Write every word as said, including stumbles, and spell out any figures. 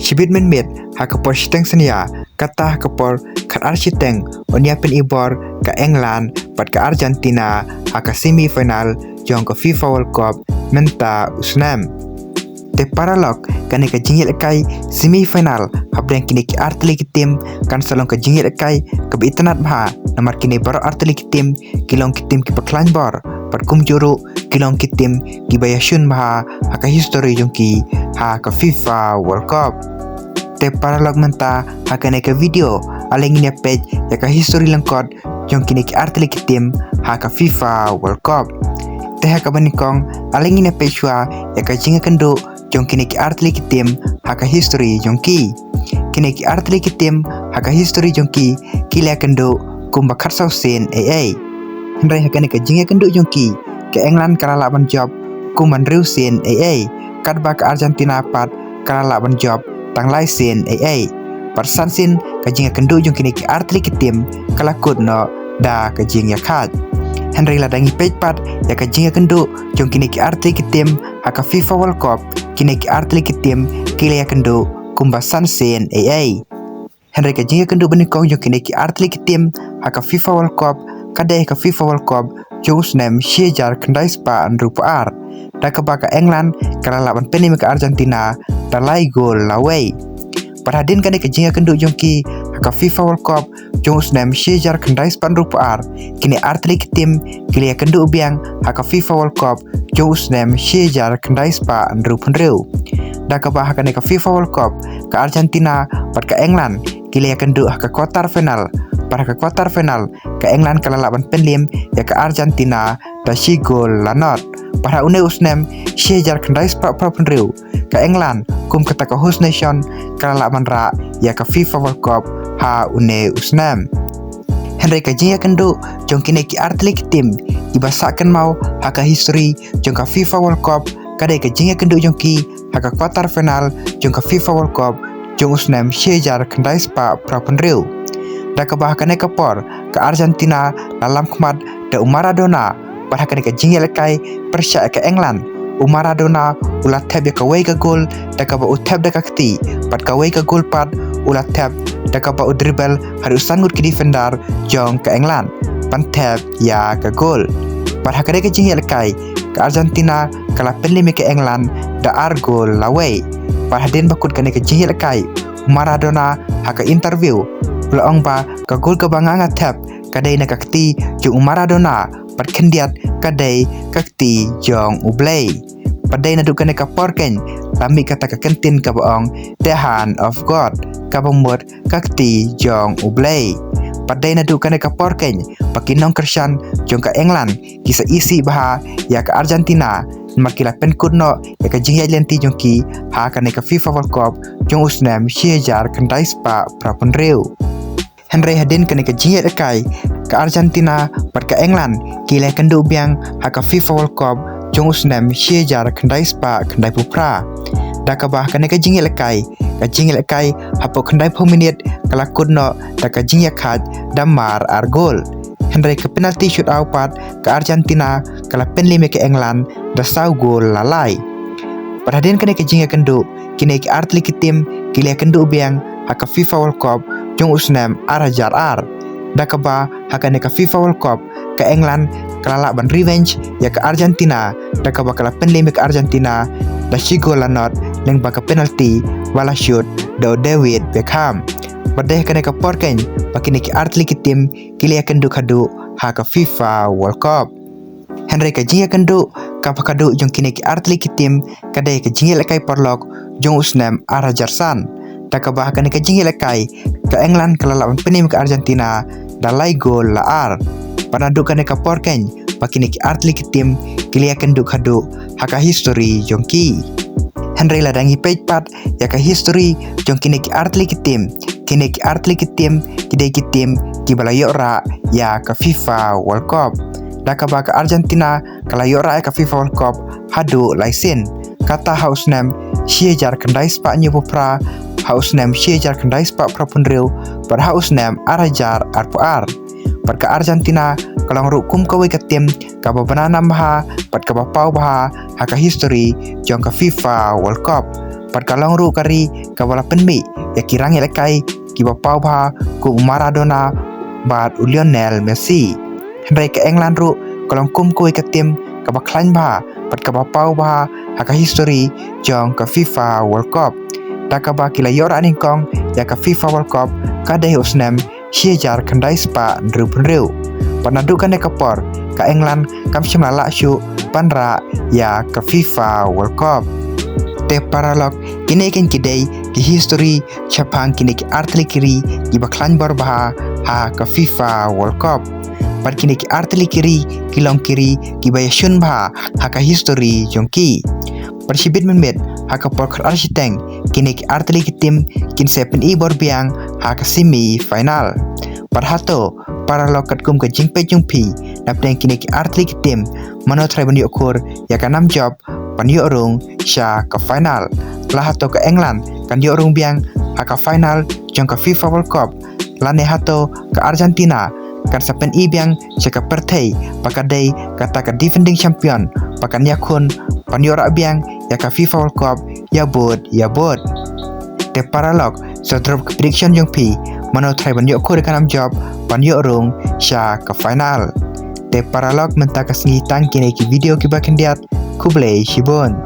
Shibit mynmiet ha ka por shiteng synñia, kata ha ka por khatar shiteng, yn ïa pynibor ka England bad ka Argentina ha ka semi final jong ka FIFA World Cup mynta u snem. Te paralok, kane ka jingïalehkai semi final hapdeng kine ki artylli ki tim kan sa long ka jingïalehkai kaba itynnad bha, namar kine baroh artylli ki tim ki long ki tim kiba khlaiñ bor, bad kumjuh ruh ki long ki tim kiba ïashun bha ha ka history jong ki ha ka FIFA World Cup. Te paralok, mynta ha kane ka video ale ngin ïa peit ïa ka history lyngkot jong kine ki artylli ki tim ha ka FIFA World Cup. Te ha kaba nyngkong ale ngin ïa peit shuwa ïa ka jingïakynduh jong kine ki artylli ki tim ha ka history jong ki. Kine ki artylli ki tim ha ka history jong ki, ki la ïakynduh kumba khatsaw sien eiei. Hynrei ha kane ka jingïakynduh jong ki, ka England ka la lah ban jop kumba hynriew sien eiei, katba ka Argentina pat ka la lah ban jop tang lai sien eiei. Bad san sien ka jingïakynduh jong kine ki artylli ki tim ka la kut noh da ka jingïakhaid. Hynrei lada ngi peit pat ïa ka jingïakynduh jong kine ki artylli ki tim ha ka FIFA World Cup, kine ki artylli ki tim ki la ïakynduh kumba san sien eiei. Hynrei ka jingïakynduh banyngkong jong kine ki artylli ki tim ha ka FIFA World Cup ka dei ha ka FIFA World Cup jong u snem shi hajar khyndai spah hynriewphew ar, da kaba ka England ka la lah ban pynliem ïa ka Argentina da lai gol la wei. Bad hadien kane ka jingïakynduh jong ki ha ka FIFA World Cup jong u snem shi hajar khyndai spah hynriewphew ar, kine artylli ki tim ki la ïakynduh biang ha ka FIFA World Cup jong u snem shi hajar khyndai spah hynriewphew hynriew. Da kaba ha kane ka FIFA World Cup, ka Argentina bad ka England ki la ïakynduh ha ka quarter final, bad ha ka quarter final ka England ka la lah ban pynliem ïa ka Argentina da shi gol la nod. Bad ha une u snem shi hajar khyndai spah phra phew hynriew, ka England kum kata ka host nation ka la lah ban rah ïa ka FIFA World Cup ha une u snem. Hynrei ka jingïakynduh jong kine ki artylli ki tim kiba sah kynmaw ha ka history jong ka FIFA World Cup ka dei ka jingïakynduh jong ki ha ka quarter final jong ka FIFA World Cup jong u snem shi hajar khyndai spah phra phew hynriew. Da kaba ha kane ka por ka Argentina la lam khmat da u Maradona, bad ha kane ka jingïalehkai pyrshah ïa ka England, u Maradona u la thep ïa kawei ka gol da kaba u thep da ka kti, bad kawei ka gol pat u la thep da kaba u dribble haduh san ngut ki defender jong ka England ban thep ïa ka gol. Bad ha kane ka jingïalehkai ka Argentina ka la pynliem ïa ka England da ar gol la wei. Bad hadien ba kut kane ka jingïalehkai, u Maradona ha ka interview u la ong ba ka gol kaba nga nga thep ka dei na ka kti jong u Maradona, bad khyndiat ka dei ka kti jong U Blei. Bad dei naduh kane ka por keiñ la mih kata ka kyntien kaba ong, "The hand of God," kaba mut ka kti jong U Blei. Bad dei naduh kane ka por keiñ ba ki nongkyrshan jong ka England ki sa isih bha ïa ka Argentina, namar ki la pynkut noh ïa ka jingïaid lynti jong ki ha kane ka FIFA World Cup jong u snem shi hajar khyndai spah phra phew hynriew. Hynrei hadien kane ka jingïalehkai, ka Argentina bad ka England ki la ïakynduh biang ha ka FIFA World Cup jong u snem shi hajar khyndai spah khyndai phew phra. Da kaba ha kane ka jingïalehkai, ka jingïalehkai hapoh khyndai phew minit ka la kut noh da ka jingïakhaid da mar ar gol. Hynrei ka penalty shootout pat, ka Argentina ka la pynliem ïa ka England da saw gol la lai. Bad hadien kane ka jingïakynduh, kine ki artylli ki tim ki la ïakynduh biang ha ka FIFA World Cup jong u snem ar hajar ar. Da kaba ha kane ka FIFA World Cup, ka England ka la lah ban revenge ïa ka Argentina, da kaba ka la pynliem ïa ka Argentina da shi gol la nod lyngba ka penalty ba la shoot da u David Beckham. Bad dei ha kane ka por keiñ ba kine ki artylli ki tim ki la ïakynduh khadduh ha ka FIFA World Cup. Hynrei ka jingïakynduh kaba khadduh jong kine ki artylli ki tim ka dei ka jingïalehkai paralok jong u snem ar hajar san. Da kaba ha kane ka jingïalehkai, ka England ka la lah ban pynliem ïa ka Argentina da lai gol la ar. Bad naduh kane ka por keiñ ba kine ki artylli ki tim ki la ïakynduh khadduh ha ka history jong ki. Hynrei lada ngi peit pat ïa ka history jong kine ki artylli ki tim, kine ki artylli ki tim ki dei ki tim kiba la ïoh rah ïa ka FIFA World Cup. Da kaba ka Argentina ka la ïoh rah ïa ka FIFA World Cup haduh lai sien. Kata ha u snem shi hajar khyndai spah hynñiew phew phra, ha u snem shi hajar khyndai spah phra phew hynriew, bad ha u snem ar hajar ar phew ar. Bad ka Argentina ka long ruh kum kawei ka tim kaba bna nam bha bad kaba paw bha ha ka history jong ka FIFA World Cup. Bad ka long ruh ka ri kaba la pynmih ïa ki rang ïalehkai kiba paw bha kum u Maradona bad u Lionel Messi. Hynrei ka England ruh ka long kum kawei ka tim kaba khlaiñ bha bad kaba paw bha ha ka histori jong ka FIFA World Cup. Da kaba ki la ïoh rah nyngkong ïa ka FIFA World Cup ka dei ha u snem shi hajar khyndai spah hynriewphew hynriew. Bad naduh kane ka por ka England kam shym la lah shuh ban rah ïa ka FIFA World Cup. Te paralok, kine kein ki dei ki histori shaphang kine ki artylli ki ri kiba khlaiñ bor bha ha ka FIFA World Cup. Bad kine ki artylli ki ri ki long ki ri kiba ïashun bha ha ka histori jong ki. Bad shibit mynmiet ha ka por khatar shiteng kine ki artylli ki tim kin sa pyni bor biang ha ka semi final. Bad hato paralok, katkum ka jingpeit jong phi, napdeng kine ki artylli ki tim, mano trai ban ïoh khur ïa ka nam jop ban ïoh rung sha ka final? La hato ka England kan ïoh rung biang ha ka final jong ka FIFA World Cup? Lane hato ka Argentina kan sa pyni biang sha ka pyrthei ba ka dei kata ka defending champion ba kan ïakhun ban ïoh rah biang ïa ka FIFA World Cup ïa bud ïa bud? Te paralok, sa drop ka prediction jong phi, mano trai ban ïoh khur ïa ka nam jop ban ïoh rung sha ka final? Te paralok, mynta ka sngi tang kine ki video kiba khyndiat. Khublei shibun.